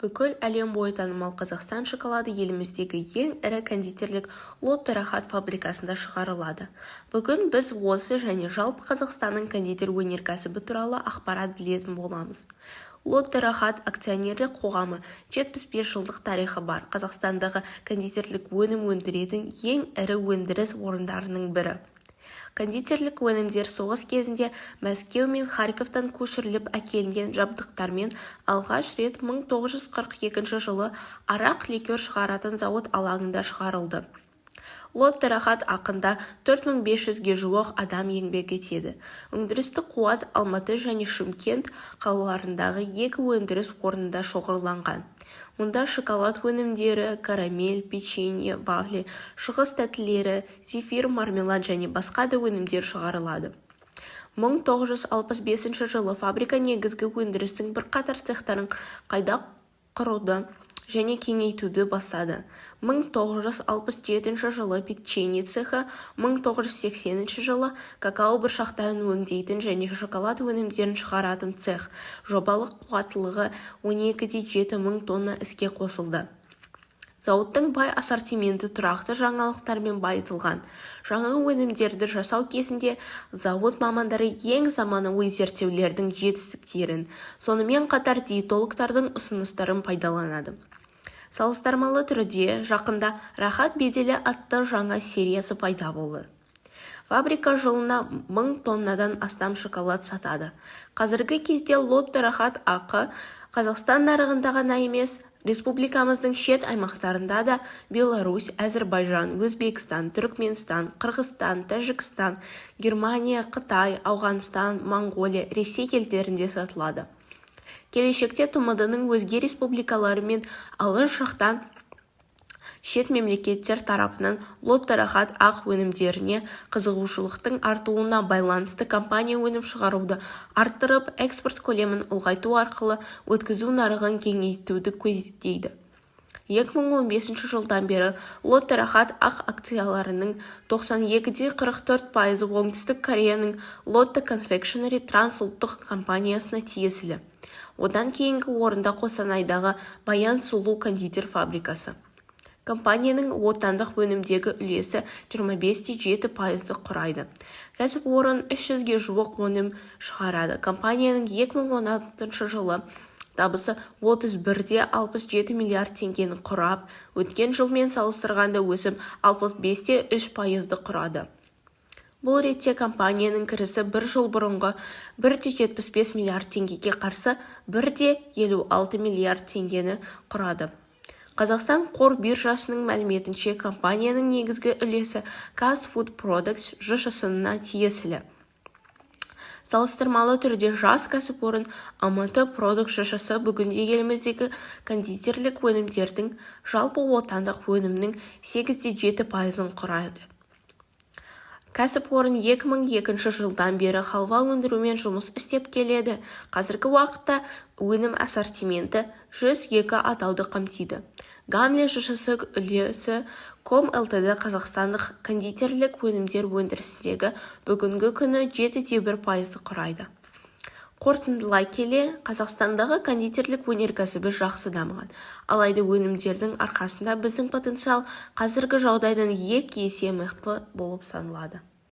Бүкіл әлем бойы танымал Қазақстан шоколады еліміздегі ең ірі кондитерлік «Лотто Рахат» фабрикасында шығарылады. Бүгін біз осы және жалпы Қазақстанның кондитер өнеркәсібі туралы ақпарат білетін боламыз. «Лотто Рахат» акционерлік қоғамы 75 жылдық тарихы бар Қазақстандағы кондитерлік өнім өндіретін ең ірі өндіріс орындарының бірі. Кондитерлік өнімдер соғыс кезінде Мәскеу мен Харьковтан көшіріліп әкелінген жабдықтармен алғаш рет 1942 жылы арақ-ликер шығаратын зауыт алаңында шығарылды. «Лотто Рахат» АҚ-ында 4500-ге жуық адам еңбек етеді. Өндірістік қуат Алматы және Шымкент қалаларындағы екі өндіріс орнында шоғырланған. Мұнда шоколад өнімдері, карамель, печенье, вафли, шығыс тәттілері, зефир, мармелад және басқа да өнімдер шығарылады. 1965 жылы фабрика негізгі өндірістің бірқатар цехтарын қайта құруды және кеңейтуді бастады. 1967 жылы печенье цехы, 1980 жылы какао бұршақтарын өңдейтін және шоколад өнімдерін шығаратын цех, жобалық қуаттылығы 12,7 мың тонна іске қосылды. Зауыттың бай ассортименті тұрақты жаңалықтармен байытылған. Жаңа өнімдерді жасау кезінде зауыт мамандары ең заманауи зерттеулердің жетістіктерін, сонымен қатар диетологтардың ұсыныстарын пайдаланады. Салыстырмалы түрде жақында «Рахат беделі» атты жаңа сериясы пайда болды. Фабрика жылына мың тоннадан астам шоколад сатады. Қазіргі кезде «Лотто Рахат» АҚ Қазақстан нарығында ғана емес, республикамыздың шет аймақтарында да Беларусь, Әзірбайжан, Өзбекстан, Түрікменстан, Қырғызстан, Тәжікстан, Германия, Қытай, Ауғанстан, Моңғолия, Ресей елдерінде сатылады. Келешекте ТМД-ның өзге республикалары мен алыс жақтан шет мемлекеттер тарапынан «Лотто Рахат» АҚ өнімдеріне қызығушылықтың артуына байланысты компания өнім шығаруды арттырып, экспорт көлемін ұлғайту арқылы өткізу нарығын кеңейтуді көздейді. 2015 жылдан бері «Лотто Рахат» АҚ акцияларының 92,44 пайызы Оңтүстік Кореяның «Лотто Конфекшенери» трансұлттық компаниясына тиесілі. Одан кейінгі орында Қостанайдағы «Баян сұлу» кондитер фабрикасы. Компанияның отандық өнімдегі үлесі 25,7 пайызды құрайды. Кәсіпорын 300-ге жуық өнім шығарады. Компанияның 2016 жылы табысы 31,67 миллиард теңгені құрап, өткен жылмен салыстырғанда өсім 65,3 пайызды құрады. Бұл ретте компанияның кірісі бір жыл бұрынғы 1,75 миллиард теңгеге қарсы 1,56 миллиард теңгені құрады. Қазақстан қор биржасының мәліметінше, компанияның негізгі үлесі «Каз Фуд Продактс» ЖШС-на тиесілі. Салыстырмалы түрде жас кәсіпорын «АМТ Продукт» ЖШС бүгінде еліміздегі кондитерлік өнімдердің, жалпы отандық өнімнің 8,7 пайызын құрайды. Кәсіпорын 2002 жылдан бері халва өндірумен жұмыс істеп келеді. Қазіргі уақытта өнім ассортименті 102 атауды қамтиды. «Гамле» ЖШС үлесі ком лтд қазақстандық кондитерлік өнімдер өндірісіндегі бүгінгі күні 7,1 пайызды құрайды. Қорытындылай келе, Қазақстандағы кондитерлік өнеркәсібі жақсы дамыған. Алайда өнімдердің арқасында біздің потенциал қазіргі жағдайдан екі есе мықты болып саналады.